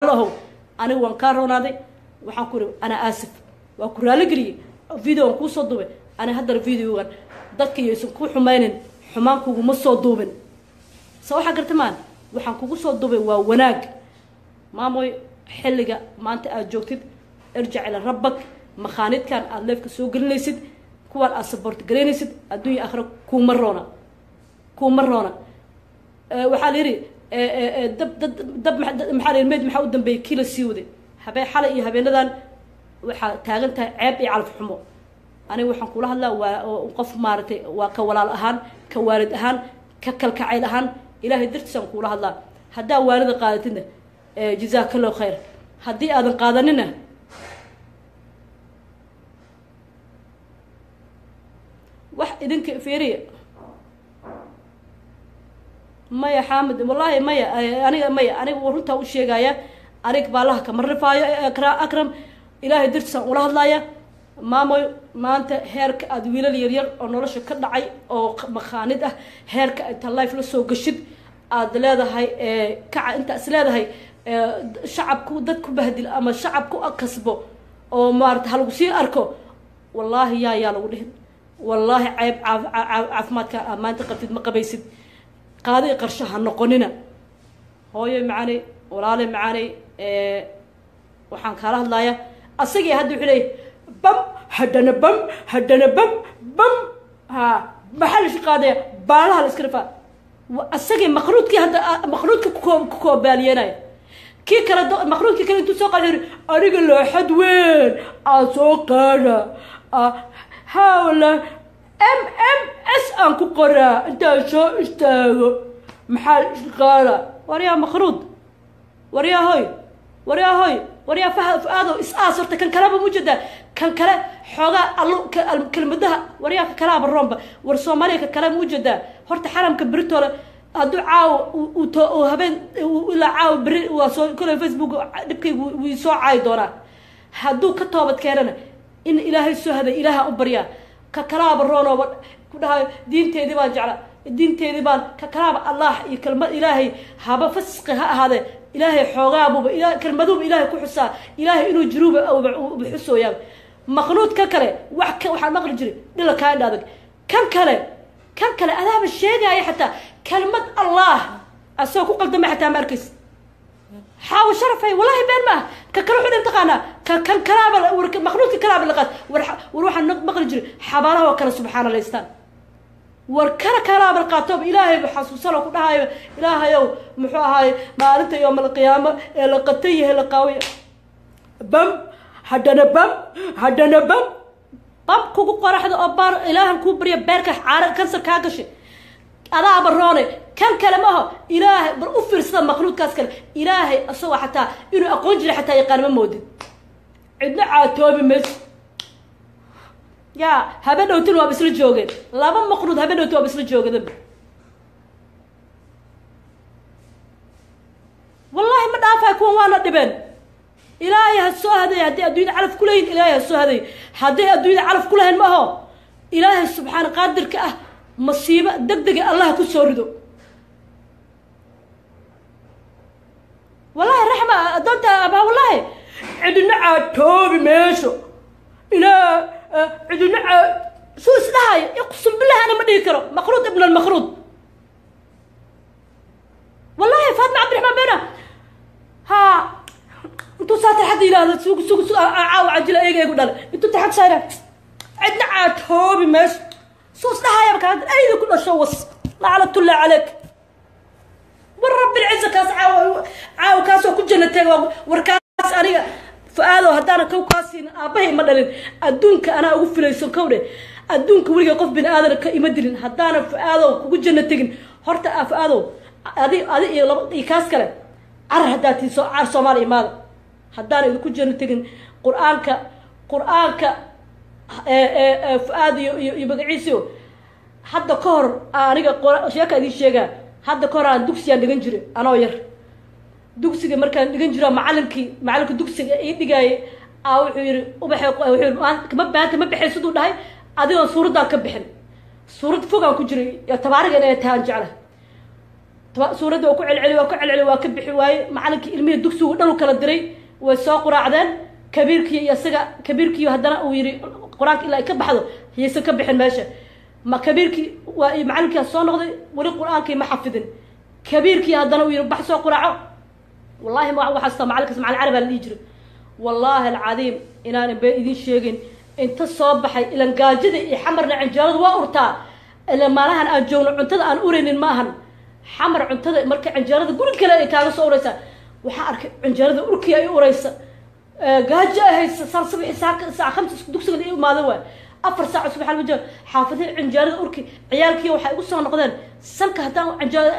Ahow, anigu waan kaa roonaaday. Waxaan ku iri ana aasif, waa ku raaligeliyey, videogan kuusoo duubay. Ani haddana videogan dadka yaysan ku xumaynin, xumaan kuguma soo duubin. Sa waxaa garta maan waxaan kugu soo duubay waa wanaag. Maamoy, xilliga maanta aada joogtid, irjac ila rabbak. Makhaanidkan aada leefka soo gelinaysid, kuwaan aada support garaynaysid, adduunya aakhira kuuma roona, kuuma roona. Waxaa la yidhi dab dad dab, maxaa la yidhi, meyd maxaa u dambeeyey kii la sii waday habeen xalay iyo habeenadan. Waxaa taagan tahay ceeb iyo calaf xumo. Aniga waxaan kula hadlaa waa qof maaragtay, waa ka walaal ahaan, ka waalid ahaan, ka kalkacayl ahaan, Ilaahay dartiisaan kuula hadlaa. Haddaa waalida qaadatidna, jazaaka allahu khayr. Haddii aadan qaadanina, wax idinka fiiriya. Maya Xaamid, wallaahi maya, aniga maya, aniga runtaa u sheegaya. Anig baalaha kama rifaayo Akram, Ilaahay dartiisaan ula hadlaaya. Maamoy, maanta heerka aada wiilal yaryar oo nolosha ka dhacay oo makhaanid ah, heerka inta life la soo gashid aada leedahay kaca, inta is leedahay shacabku dad ku bahdil ama shacab ku kasbo oo maarata halagu sii arko, wallaahi yaa lagu dhihin. Wallaahi ceeb caafimaadka aad maanta qabtid ma qabaysid. Qaadi qarsho ha noqonina. Hooyo macaaney, walaale macaaney, waxaan kaala hadlaaya asagii hadda wuxuu leeyahy bam, haddana bam, haddana bam bam. Ha, maxaa la qaadaya? Baalaha la iska rifaa. Asagii makruudkii hadda makruudka ku koobaaliyenaya kii kale, makruudkii kale intuu soo qaada, aniga looxad weyn aa soo qaada, ha wala M M S aan ku qoraa intaan soo istaago. Maxaa la iska qaada? Waryaa makruud, waryaa hoy, waryaa hoy, waryaa faha Fu-aadow, is-aas horta. Kan kaleba mujeedaa, kan kale xoogaa allo kelmadaha. Waryaa ka kalaaba roomba, war Soomaaliya ka kale mujeedaa horta. Xaramka beritole hadduu caawa to habeen ilaa caawa beri waa soo koley Facebook dhibkaygu wii soo caayi doonaa. Hadduu ka toobad keenana in Ilaahay soo haday, Ilaaha u baryaa. Ka kalaaba roonooba ku dhahayo diinteedii baan jeclaa, diinteedii baan ka kalaaba. Allah iyo kelmad Ilaahay haba fasqi ha ahaadee, Ilaahay xoogaabuba kelmaduuba Ilaahay ku xusaa, Ilaahay inuu jiruuba uba xusooyaa. Maqnuud ka kale wax ka waxaan maqli jiray dhila kaa indha adag. Kan kale, kan kale adaaba sheegaya xataa kelmad Allah asagoo ku qaldamay xataa ma arkaysa. Xaawo sharafay, wallahi been maaha. Ka kale wuxuu taqaanaa ka kan kalaaba, maqnuudka kalaaba laqaad. War war waxaan maqli jiray xabaalaha oo kale subxaana laystaan. War kana kalaaba qaatooba Ilaahay xasuusanoo ku dhahayo Ilaahayow muxuu ahaay maalinta yoomalqiyaamo ee la qatan yahay la qaawaya. Bam, haddana bam, haddana bam bam kugu qoraxda oo baar Ilaahan kuu barya, beerka caara kansar kaa gashay, adaaba roone. Kan kale ma aho. Ilaahay bal u fiirsada makhluudkaas kale, Ilaahay isagoo xataa inuu aqoon jiray xataa yaqaan ma moodid. Cidna caatoobi mayso. Yaa habe dhowtin waaba isla joogeen laba maqnuud, habe dhowtin waaba isla joogeen. Wallaahi ma dhaafayo kuwan, waana dhibeen. Ilaahay ha soo haday haddii adduunyada calaf kuleeyihin, Ilaahay ha soo haday. Hadday adduunyada calaf ku lahayn ma aho, Ilaahay subxaana qaadirka ah masiibo deg dega Allah ku soo rido. Wallahi raxma adoonta abaa, wallahi cidina caatoobi meesho ilaa cidina caa suu isdhahayo. Iqsum billah ana ma dhihi karo maqruud ibn almaqruud. Wallahi Faatma Cabdiraxmaan beena ha intuu saa tarxadda yidhaahdo, sug sug sug, caawa cajila eega eegu dhale intuu tarxad saara, cidna caatoobi meesho suu isdhahayaba kaa ayda ku dhasho was lacnatullah caleyk war rabbi lciza. Kaas caawa caawa kaasoo ku janna teega. War kaas aniga Fu-aadow haddaana kow kaa siin aabbahay ima dhalin. Adduunka anaa ugu filayso kow dheh, adduunka weliga qof bini aadana ka ima dilin haddaana Fu-aadow kugu janno tegin. Horta a Fu-aadow, adi iyo laba iyo kaas kale carar haddaa tiin soo car Soomaaliya imaada haddaana idinku janno tegin. Qur-aanka, qur-aanka Fu-aad iyo magaciisiyo hadda ka hor aniga sheeka idiin sheegaa. Hadda ka hor aan dugsiyaan dhigan jiray anoo yar. Dugsiga markaan dhigan jiro, macalinkii macalinka dugsiga ii dhigaayay aa wuxuu yihi ubaxe, wuxuu yihi ma baanta ma bixin siduu dhahay adigoon suuradaan ka bixin. Suurad fogaan ku jiray tabaariga inay tahay aan jeclahay. Suuradda waa ku celceli, waa ku celceli, waa ka bixi waaye. Macalinkii ilmihii dugsigu dhan u kala diray, way soo quraacdeen kabiirkii iyo isaga. Kabiirkii haddana uu yidhi qur-aanka ilaa ay ka baxdo yaysan ka bixin meesha. Ma kabiirkii waa macalinkaa soo noqday, weli qur-aankii ma xafidin. Kabiirkii haddana uu yidhi bax soo quraaco. Wallahi ma waxaasta macalinkaas macalin carabaa la dhihi jiray. Wallaahi alcadiim inaanan been idiin sheegin, inta soo baxay ilan gaajada iyo xamarna canjeeradu waa urtaa. Ila maalahan aan joogno cuntada aan uraynin ma ahan. Xamar cuntada marka canjeerada guri kale ay kaaga soo uraysaa. Waxaa arkay canjeerada urkii ay uraysa, gaajo ay haysa. Saan subaxi saac 5 dugsiga la imaado waay, 4 saac subax alma xaafadihii canjeerada urki. Ciyaalkii waxay igu soo noqdeen sanka haddaan canjeerada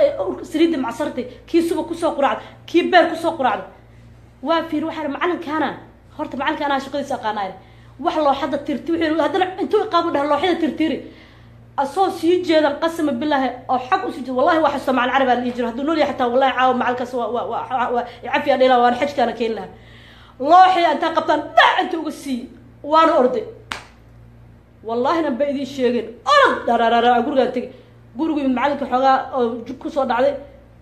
saliidda macsartay, kii suba kusoo quraacday, kii beer kusoo quraacday. Waa fiir, waxaa macalinkaana horta macalinka anaa shaqadiisa aqaanaay. Wax looxada tirti wuxuu haddana intuu iqaabu dhaha looxada tirtiri asoo sii jeedan, qasama bilaahi oo xag usii jeeda. Wallahi waa xasuusta, macalin carabaa la dhihi jiro. Hadduu nool yahay xataa wallahi caawa macalinkaas waa cafiya dhila, waana xajkaana keeni lahaa. Looxii intaa qabtaan dhac inta uga siiy, waana orday. Wallahi nan ba idiin sheegin, orod dhararara gurigaan tegey. Gurigu yimid macalinka xoogaa oo jug kusoo dhacday.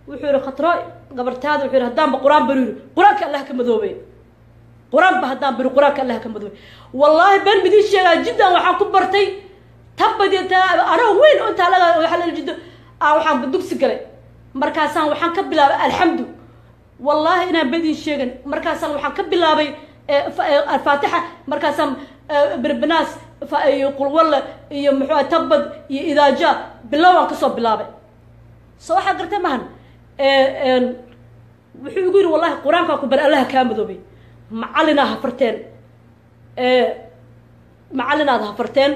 Wuxuu yihi khatro gabartaada, wuxuu yihi haddaanba qur-aan bari, yiri qur-aanka Allah ka madoobay, qur-aanba haddaan bari qur-aanka Allah ka madoobay. Wallaahi been midiin sheegaa, jiddan waxaan ku bartay tabadi anoo weyn oo intaa laga waxaa la jiddo aan waxaan dugsi galay. Markaasaan waxaan ka bilaabay alxamdu. Wallaahi inaan been idiin sheegin, markaasaan waxaan ka bilaabay alfaatixa, markaasaan berbanaas iyo qulwalle iyo muxuu tabad iyo idaaja bilowaan kasoo bilaabay. Soo waxaa gartay mahan. Wuxuu igu yidhi wallahi qur-aankaa ku bar allaha kaa madoobay. Macalinaa hafarteen, macalinaad hafarteen.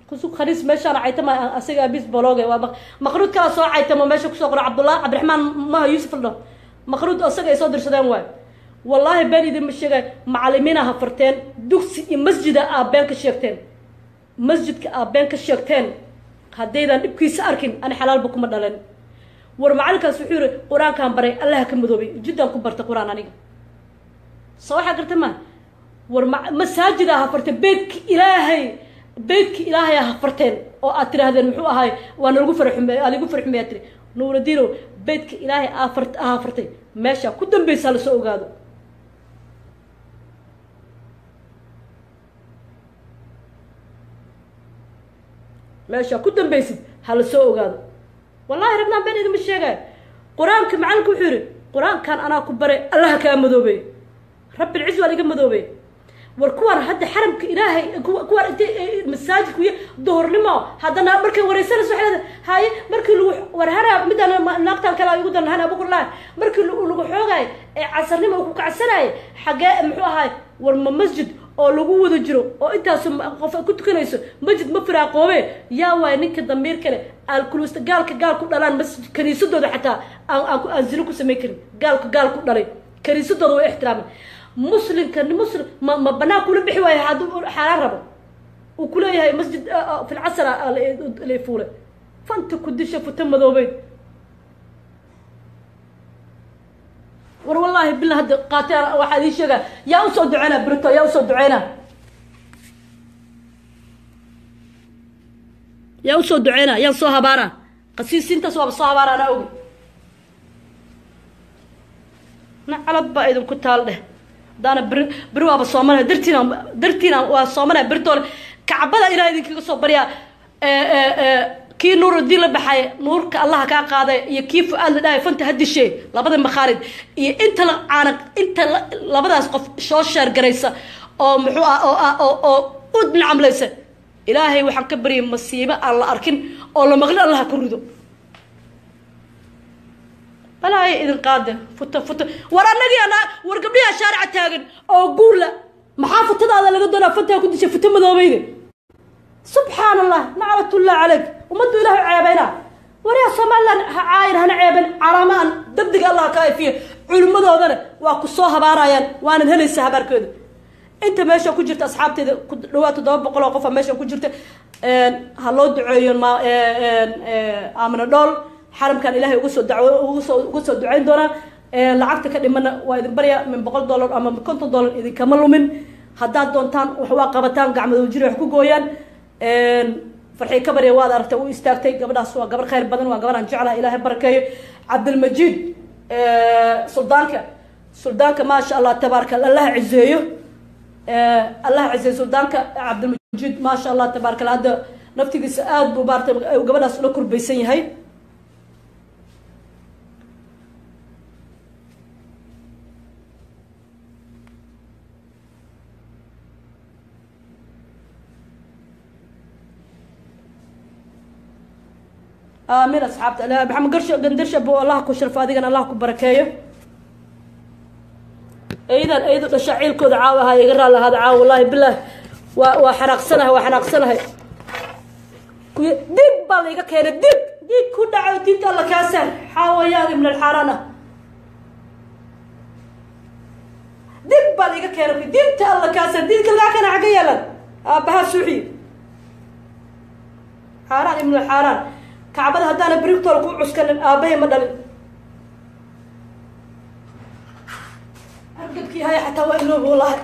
Kusug khaliis meeshaan caytama asaga abis bologe waa maqruud kala soo caytamo meesha kusoo qoro Cabdullah Cabdiraxmaan maha Yuusuf la dhaho maqruud asaga ay soo dirsadeen waay. Wallaahi been idinma sheegay, macalimiina hafarteen, dugsi iyo masjida aa been ka sheegteen, masjidka aa been ka sheegteen. Haddaydan dhibkiisa arkin ani xalaalba kuma dhalen. War macalinkaas wuxuu yihi qur-aankaan baray allaha ka madoobay, jiddaan ku bartay qur-aan aniga. Soo waxaa garta ma war masaajidaa hafarteen, beydka ilaahay, beydka ilaahay hafarteen oo aad tidhaahdeen muxuu ahaay waa nalagu faraxume, aa lagu faraxumeyaa tiri Nuuradiinow. Beydka ilaahay aa hafartay, meesha ku dambaysaa lasoo ogaado. Meeshaa ku dambaysid ha la soo ogaado. Wallahi rabnaan been idinma sheegaayo. Qur-aanka macalinka wuxuu yihi qur-aankan anaa ku baray allaha kaa madoobey, rabbilciz waa liga madoobey. War kuwaan hadda xaramka ilaahay, kuwaan intay masaajidku iyo duhurnimo haddana markay wareysanayso waxay leedahay haye markii lagu war hana midaan naagtaan kale igu daran hana abukurlahi markii lagu xoogaay ee casarnimo uu ku kacsanayay xaggee muxuu ahaay. War ma masjid oo lagu wada jiro oo intaas qof ku tukanayso masjid ma firaaqoobe? Yaa waay ninka damiir kale alkulusta gaalka gaal ku dhalaan masjid kaniisadooda xataa aan zino ku samayn karin. Gaalka gaal ku dhalay kaniisadooda way ixtiraaman. Muslimka muslim ma banaan kula bixi waayo hadduu xaaraan rabo uu kuleeyahay masjid fil casr la fuulay fanta ku disha futa madoobeyd. War wallaahi billah hadda qaateen waxaa idiin sheegaa, yaa usoo duceynaa brito, yaa usoo duceynaa, yaa usoo duceynaa, yaa soo habaara qasiisiintaas waaba soo habaara anaa ogi. Nacalad baa idinku taal dheh. Haddaana beri beri waaba soomanaya dartiina, dartiina waa soomanaya beritoole. Kacbada ilaah idinkaga soo baryaa kii Nuurudiin la baxay nuurka allaha kaa qaaday iyo kii Fu-aad la dhahay fanta ha dishe labada makhaarid iyo inta la caana inta labadaas qof soo sheergaraysa oo muxuu ah oo ah oo u nacamlaysa. Ilaahay waxaan ka baryay masiibo aan la arkin oo la maqlin allaha ku rido, balaaya idin qaade futa futa. War annagii ana war gabdhiyaa shaarica taagan oo guurla, maxaa futadaada laga doonaa? Fantaa ku dishay futa madoobayde. Subxaan allah, naclatullah calayk. Ummaddu ilahay ceebayna. Waryaa Somalilan ha caayin hana ceeben, calaama aan dabdiga allah ka ifiyo. Culimmadoodana waa ku soo habaarayaan, waanad helaysaa habaarkooda. Inta meesha ku jirta asxaabteeda ku dhawaad 700 oo qofa meesha ku jirta, ha loo duceeyo ma Aamina Dhool. Xaramkan ilahay uga soo dacwo uga soo duceyn doonaa. Lacagta ka dhimana waa idin barya min $100 ama $50 idinkama lumin. Haddaad doontaan wax waa qabataan, gacmadoo jira wax ku gooyaan. Farxii Kabarya waad aragtay, u istaagtay gabadhaas. Waa gabar khayr badan, waa gabar aan jeclahay, Ilaahay barakeeyo. Cabdilmajiid suldaanka, suldaanka maasha Allah tabaaraka, Allah cizeeyo, Allah cizeeyo suldaanka Cabdilmajiid, maasha Allah tabaaraka. Hadda naftigiisa aada buu maarata gabadhaas ula kurbaysan yahay. Aamin asxaabta. Maxamed Garsho Gandarsha bu, Allah ku sharfo, adigana Allah ku barakeeyo. Eydan eydu dhasha ciilkooda caawa ahaa, iga raali ahaada caawa. Wallahi bilah waa xanaaqsanahay, waa xanaaqsanahay. Dib baa la iga keenay, dib dib ku dhaco diinta Alla kaa saar, xaawayaan ibn alxaaraan ah. Dib baa la iga keenay, diinta Alla kaa saar, diinka lagaa keena xagga yeelan aabaha suuxiy, xaaraan ibn alxaaraan. Kacbada haddaana berigtoola ku cuskanin, aabahay ma dhalin. Hargabkii haya xataa waa iloobi wallahi.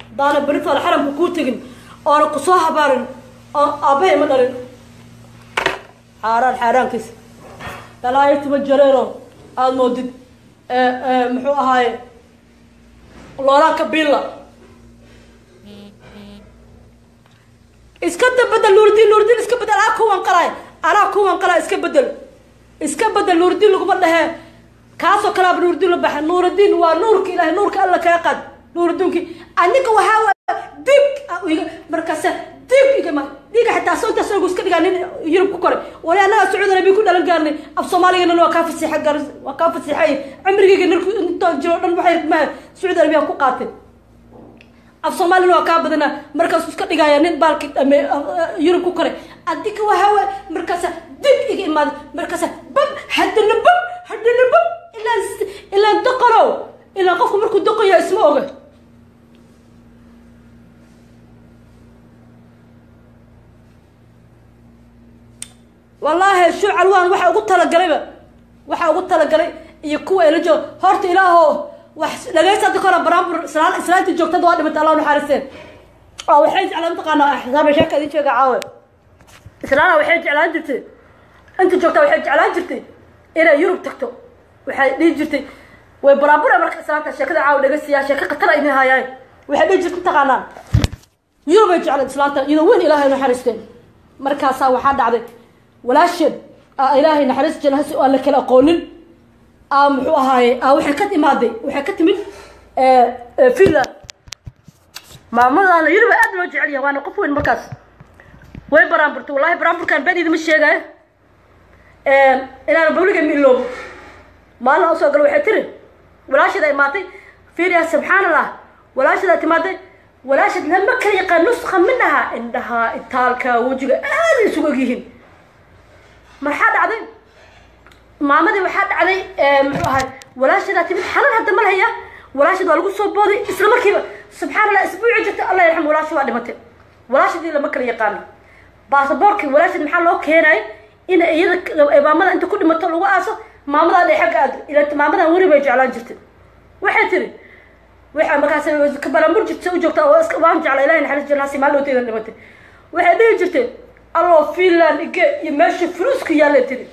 Haddaana berigtoola xaramka kuu tegin oona kusoo habaarin oo aabahay ma dhalin. Xaaraan xaaraankiisa balaayo tuma jareero aada moodid muxuu ahaaye loolaan kabiilla. Iska dabedel Nuurdiin, Nuurdiin iska bedel. Anaa kuwan qalay, anaa kuwan qalay. Iska bedel, iska bedel. Nuurdiin laguma dhehee, kaasoo kalaaba Nuurdiin la baxa. Nuurdiin waa nuurka Ilahay, nuurka Alla kaa qaad Nuurdiinki. Aniga waxaa waay dib markaasa dib igama dhiiga xitaa soo intaas iska dhigaa nin Yurub ku koray. Wali annagaa Sacuudi Arabiya ku dhalan gaarnay, af Soomaaligana waa kaa fasiixa gaar, waa kaa fasiixay. Cimrigayga ninku intaan jiro dhan waxay ma Sacuudi Arabiya ku qaatay, af Soomaalina waa kaa badanaa. Markaasuu iska dhigaya nin baalki dhame Yurub ku koray. Adika waxaa waay markaasa dib iga imaada, markaasa bam haddana, bam haddana, bam. Ilaan ilaan doqonow, ilaan qofku markuu doqon yahay isma oga. Wallaahi shuucalwaan waxa ugu talagalayba, waxa ugu talagalay iyo kuwa ila joog horta. Ilaaho wax dhagaysta. Hadda kahora baraambur islaan, islaantii joogtada waa dhimatay, Allah naxariisteen. Oo waxay jeclaan mataqaanaa xisaaba sheeka idin sheega caawe. Islaana waxay jeclaan jirtay, inta joogtaa waxay jeclaan jirtay inay Yurub tagto. Waxay dhihi jirtay way baraambura. Marka islaanta sheekada caawa dhagaystayaa, sheeko khatar idin hayaay. Waxay dhihi jirtay mataqaanaa Yurub ay jeclaan islaanta iyadoo weyn, Ilaahay naxariisteen. Markaasaa waxaa dhacday walaasheed Ilaahay naxariis jana hasi aan la kala aqoonin muxuu ahaaye waxay ka imaaday, waxay ka timid Finland. Maamadaana Yurub aad loo jecel yahay, waana qof weyn. Markaas way baraanburtay. Wallahi baraanburkan been idima sheegaayo, inaan bawliga ma iloobo. Maalin usoo galo waxay tiri walaasheed ay imaatay. Fiiriya, subxaan Allah, walaasheed ay timaaday, walaasheed lama kala yaqaan, nuskha min ahaa, indhaha, itaalka, wejiga aad ay isugu egyihiin. Maxaa dhacday? Maamadii waxaa dhacday muxuu ahay walaasheedaa timid, xanuun hadda ma lahaya. Walaasheed waa lagu soo booday isla markiiba. Subxaan Allah, isbuuci jirta, Allah yarxam, walaasha waa dhimatay. Walaashadii lama kala yaqaano. Baasaboorkii walaasheed maxaa loo keenay? In iyada maamada inta ku dhimato lagu aaso, maamadan ay xagga aado. Ila maamadan weli bay jeclaan jirtay. Waxay tiri waxaa markaas ka balamur jirta u joogta oo iska waan jeclaa, Ilahay naxariis jannaa, maalin dhowteedan dhimatay. Waxay dhihi jirtay allo Finland ige iyo meesha fuluuska yaalla tiri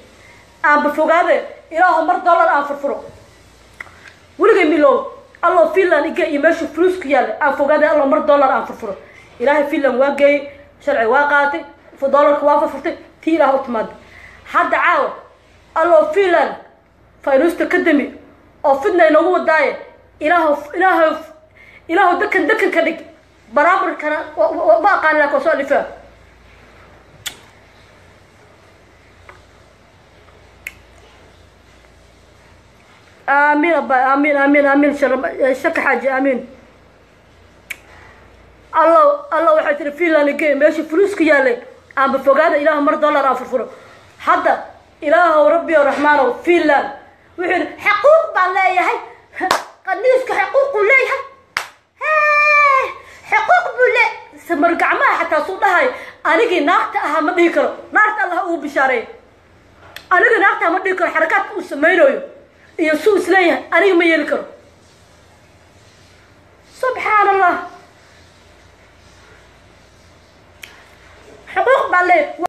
aanba fogaade, Ilaahu mar dollar aan furfuro. Weligay miloob, allo Finland ige iyo meesha fuluuska yaalla aan fogaade, allo mar dollar aan furfuro. Ilaahay Finland waa geeyey, sharci waa qaatay, dollarka waa furfurtay, tii Ilaah u timaaday. Hadda caawa allo Finland faynuusta ka dami oo fidna inoogu wadaaye. Ilaahu, Ilaahu, Ilaahu dekan dekan ka dhig. Baraabarkana ma aqaani laakin waa soo alifaa. Aamiin abba, aamiin, aamiin, aamiin. Shaka xaaji, aamiin. Allo, allo, waxay tiri Finland ge meesha fuluuska yaallay aanba fogaada, Ilaahu mar dollar aan furfuro. Hadda Ilaahow Rabbi o Raxmaanow Finland wuxuu yidhi xaquuq baan leeyahay, qaniiska xaquuquu leeyahay, xaquuq buu le samar gacmaha xataa suu dhahay. Anigii naagta ahaa ma dhihi karo, naarta Allah ugu bishaareey. Anigii naagta ma dhihi karo, xarakaadka uu samaynayo iyo suu isleeyahay aniga ma yeeli karo. Subxaan Allah. Xuquuq baan leeyahay.